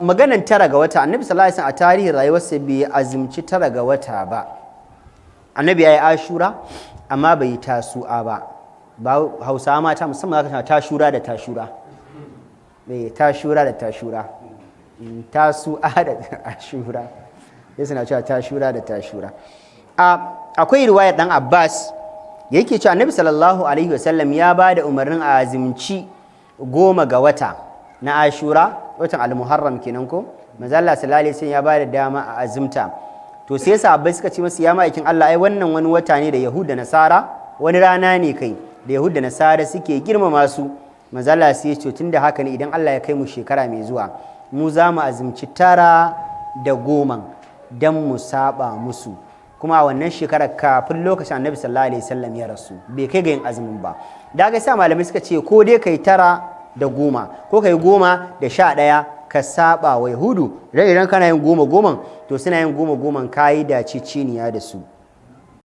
Maganan 9 ga wata, Annabi sallallahu alaihi wasallam a tarihin rayuwarsa bai azumci 9 ga wata ba. Annabi ya yi Ashura, amma bai yi Tasu'a ba. Ba Hausawa mata musamman zaka tashura da tashura, tashura da tashura, Tasu'a da Ashura, sai suna cewa tashura da tashura. Akwai riwayar Dan Abbas yake cewa Annabi sallallahu alaihi wasallam ya ba da umarnin a azumci 10 ga wata na Ashura, watan Almuharram kenan ko. Manzo Allah sallallahu alaihi wasallam ya ba da dama a azumta. To sai sahabbai suka ce masa, "Ya ma'aikin Allah, ai wannan wani wata ne da Yahud da Nasara, wani rana ne kai da Yahud da Nasara suke girmama su." Manzo Allah sai ya ce, "Tunda haka ne, idan Allah ya kai mu shekara mai zuwa, mu za mu azumci 9 da 10 dan mu saba musu." Kuma a wannan shekarar, kafin lokacin Annabi sallallahu alaihi wasallam ya rasu, bai kai ga yin azumin ba. Da ga sa malamai suka ce ko dai kai 9 da 10, ko kai 10 da 11, ka saba wa Yahudu. Idan kana yin 10 10, to suna yin 10 10, kayi da ciciniya da su.